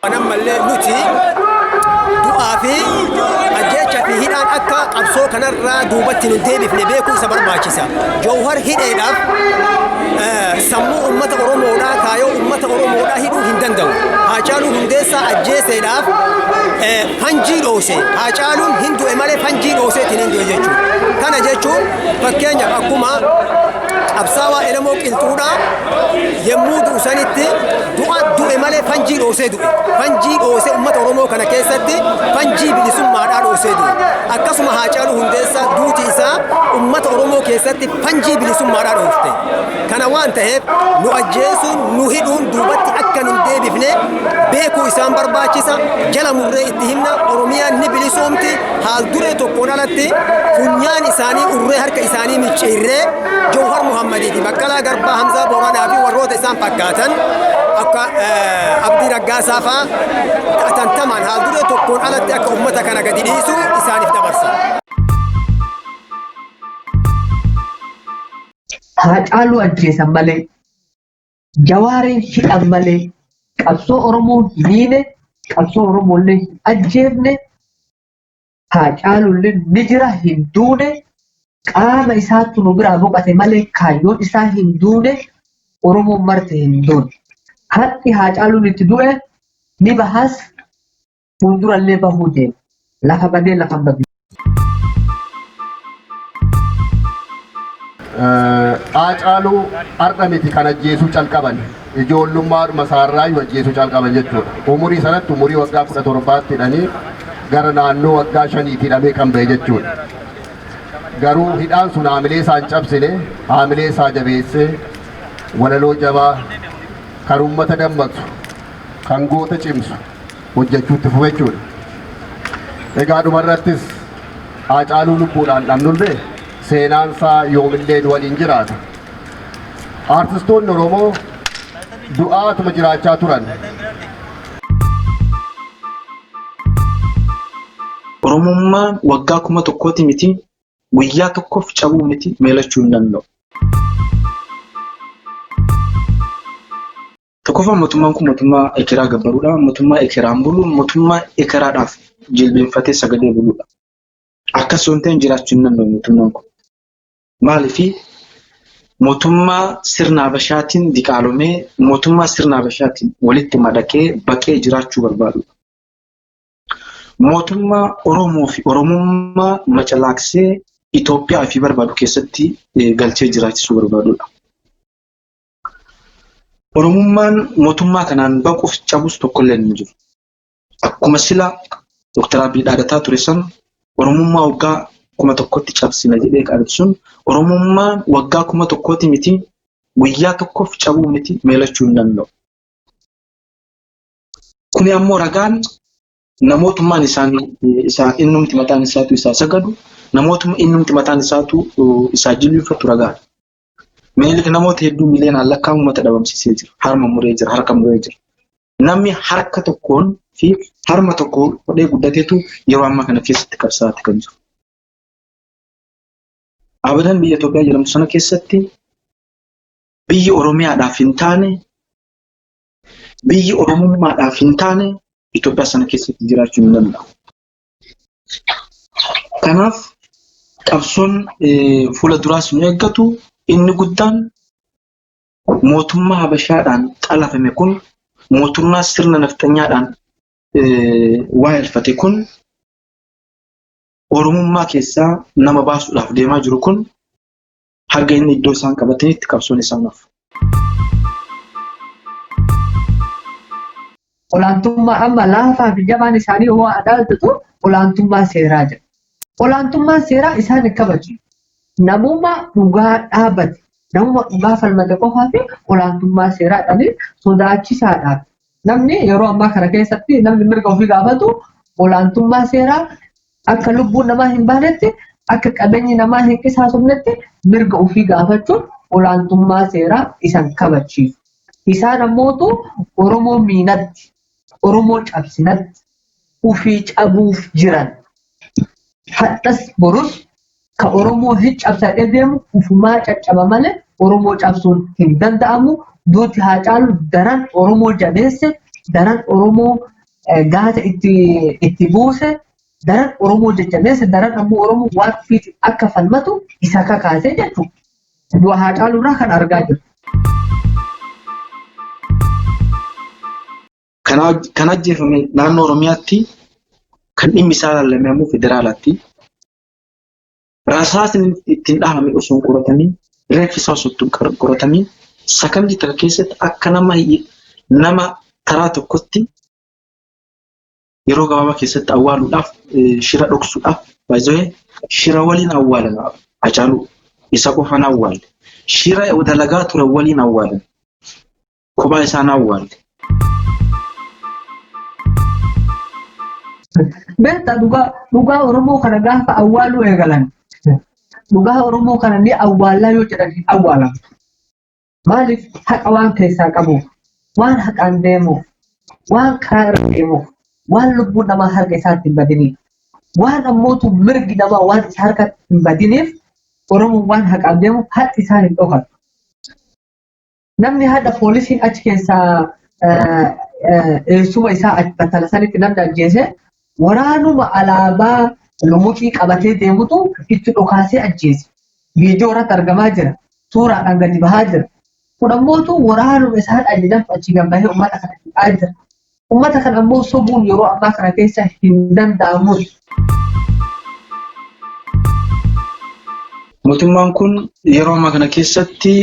Ammallee nuti du'aa fi ajjeechaa fi hidhaan akka qabsoo kanarraa duubatti nu deebifne beekuu isa barbaachisa. Jawhar hidheedhaaf sammuu uummata Oromoodhaa kaayoo uummata Oromoodhaa hidhuu hin danda'u. Haacaaluu Hundeessaa ajjeeseedhaaf fanjii dhoose. Haacaaluun hin du'e malee fanjii dhooseetiin hin du'e jechuudha. Kana jechuun fakkeenyaaf akkuma qabsaawaa Elemoo Qilxuudhaa yommuu du'u sanitti du'a du'e malee fanjii dhoosee du'e. Fanjii dhoosee uummata Oromoo kana keessatti fanjii bilisummaadhaa dhoosee du'e. Akkasuma Haacaaluu Hundeessaa duuti isaa uummata Oromoo keessatti fanjii bilisummaadhaa dhoofte. Kana waan ta'eef nu ajjeesuun nu hidhuun duubatti akka nu deebifne beekuu isaan barbaachisa. Jala murree itti himna Oromiyaan ni bilisoomti haal duree tokkoon alatti funyaan isaanii urree harka isaanii micciirree Jawhar Muhammadii fi Baqqalaa Garbaa Hamzaa Booranaa fi warroota isaan fakkaatan akka Abdii Raggaasaa fa'aa tantamaan haal duree tokkoon alatti akka uummata kana gadi dhiisu isaaniif dabarsa. Haacaaluu ajjeesan malee, Jawaariin hidhan malee, qabsoo Oromoo hin hiine, qabsoo Oromoo illee hin ajjeefne, Haacaaluun ni jira hin duune, qaama isaatu nu biraa boqate malee kaayyoon isaa hin duune, Oromoon marte hin duune. Har'i Haacaaluun itti du'e ni bahas fuuldurallee bahuu deema. Lafa badee lafa hin badne. Haacaaluu har'a miti kan ajjeesuu calqaban ijoollummaadhuma isaarraayyuu ajjeesuu calqaban jechuudha. Umurii sanatti umurii waggaa 17tti hidhanii gara naannoo waggaa 5tti hidhamee kan ba'e jechuudha. Garuu hidhaan sun haamilee isaa hin cabsine, haamilee isaa jabeessee walaloo jabaa kan uummata dammaqsu, kan goota cimsu hojjechuutti fufe jechuudha. Egaa dhumarrattis Haacaaluu lubbuudhaan dhabnullee seenaan isaa yoomillee nu waliin jiraata. Aartistoonni Oromoo du'aatuma jiraachaa turan. Oromummaan waggaa 1000 miti, guyyaa tokkoof cabuu miti, meelachuu hin danda'u. Tokkoffaa mootummaan kun mootummaa ekeraa gabbaruudha. Mootummaa ekeraan bulu, mootummaa ekeraadhaaf jilbeenfatee sagalee buluudha. Akkas yoo hin ta'in jiraachuu hin danda'u mootummaan kun. Maaliif mootummaa sirna Habashaatiin diqaalomee, mootummaa sirna Habashaatiin walitti madaqee baqee jiraachuu barbaadudha. Mootummaa Oromoo fi Oromummaa macalaaksee Itoophiyaa fi barbaadu keessatti galchee jiraachisuu barbaadudha. Oromummaan mootummaa kanaan baquuf cabus tokkollee hin jiru. Akkuma sila Dr. Abiy dhaadataa ture san Oromummaa waggaa 1000tti cabsina jedhee qaadatu sun Oromummaan waggaa 1000ti miti guyyaa tokkoof cabuu miti meelachuu hin danda'u. Kuni ammoo ragaan namootummaan isaanii isaa innumti mataan isaatu isaa sagadu namootuma innumti mataan isaatu isaa jilbifatu ragaadha. Minilik namoota hedduu miliyoonaan lakkaa'amu uummata dhabamsiisee jira. Harma muree jira, harka muree jira. Namni harka tokkoon fi harma tokko hodhee guddateetu yeroo ammaa kana keessatti qabsaa'aatti kan jiru. Abadan biyya Itoophiyaa jedhamtu sana keessatti biyyi Oromiyaadhaaf hin taane, biyyi Oromummaadhaaf hin taane Itoophiyaa sana keessatti jiraachuu hin danda'u. Kanaaf qabsoon fuula duraas nu eeggatu inni guddaan mootummaa Habashaadhaan xalafame kun mootummaa sirna nafxanyaadhaan waa elfate kun Oromummaa keessaa nama baasuudhaaf deemaa jiru kun haga inni iddoo isaan qabatanitti qabsoon isaan hafu. Olaantummaa amma laafaa fi jabaan isaanii yoo adaaltutu olaantummaa seeraa jedha. Olaantummaan seeraa isaan hin kabaju. Namuma dhugaa dhaabate, namuma dhugaa falmate qofaa fi olaantummaa seeraa jedhanii sodaachisaadhaaf. Namni yeroo ammaa kana keessatti namni mirga ofii gaafatu olaantummaa seeraa akka lubbuun namaa hin baanetti, akka qabeenyi namaa hin qisaasofnetti mirga ofii gaafachuun olaantummaa seeraa isan kabachiisu. Isaan ammootu Oromoo miinatti, Oromoo cabsinatti, ufii cabuuf jiran. Hadhas borus ka Oromoo hin cabsadhee deemu ufumaa caccaba malee Oromoo cabsuun hin danda'amu. Duuti Haacaaluu daran Oromoo jabeesse, Daran Oromoo gaata itti buuse, daran Oromoo jajjabeesse, daran ammoo Oromoo waan ofiitiin akka falmatu isa kakaase jechuudha. Du'a Haacaaluu irraa kan argaa jirru. Kan ajjeefame naannoo Oromiyaatti, kan dhimmi isaa ilaalame ammoo federaalaatti. Rasaasni ittiin dhahame osoo hin qoratamiin, reeffi isaa osoo hin qoratamiin, sakandii takka keessatti akka nama karaa tokkotti yeroo gabaabaa keessatti awwaaluudhaaf, shira dhoksuudhaaf, baay'ee shira waliin awwaalan. Hacaaluu isa qofaan awwaalle. Shira dalagaa ture waliin awwaalan. Kophaa isaan awwaalle. Beektaa, dhugaa Oromoo kana gaafa awwaaluu eegalan, dhugaa Oromoo kana ni awwaallaa yoo jedhan hin awwaalamu. Maaliif? Haqa waan keessaa qabuuf, waan haqaan deemuuf, waan karaa irra deemuuf, waan lubbuun namaa harka isaatti hin badiniif, waan ammootu mirgi namaa waan isa harkatti hin badiniif, Oromoon waan haqaan deemuuf haqi isaa hin dhokatu. Namni haadha poolisiin achi keessaa eessuma isaa battala sanitti namni ajjeese, waraanuma alaabaa lumuxii qabatee deemutu itti dhokaasee ajjeese. Viidiyoo irratti argamaa jira. Suuraadhaan gadi bahaa jira. Kun ammootu waraanuma isaan ajajan achi gad bahee uummata kana fixaa jira. Uummata kana ammoo sobuun yeroo ammaa kana keessa hin danda'amus. Mootummaan kun yeroo ammaa kana keessatti,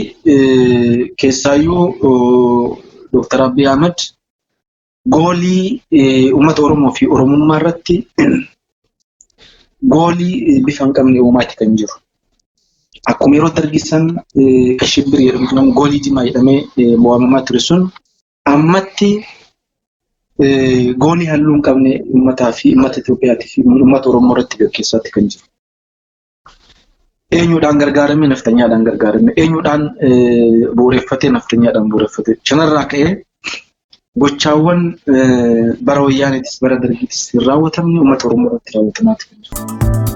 keessaayyuu Dooktar Abiy Ahmed, goolii uummata Oromoo fi Oromummaa irratti goolii bifa hin qabne uumaati kan jiru. Akkuma yeroo dargisan Shibbir jedhamu, goolii diimaa jedhamee waamamaa ture sun, ammatti goolii halluu hin qabne uummataa fi uummata Itoophiyaatii fi uummata Oromoo irratti gaggeessaatti kan jiru. Eenyuudhaan gargaaramee? Naftanyaadhaan gargaaramee. Eenyuudhaan bu'uureffatee? Naftanyaadhaan bu'uureffatee. Kanarraa ka'ee gochaawwan bara wayyaaneetis bara dargiitis hin raawwatamne uummata Oromoo irratti raawwatamaati kan jiru.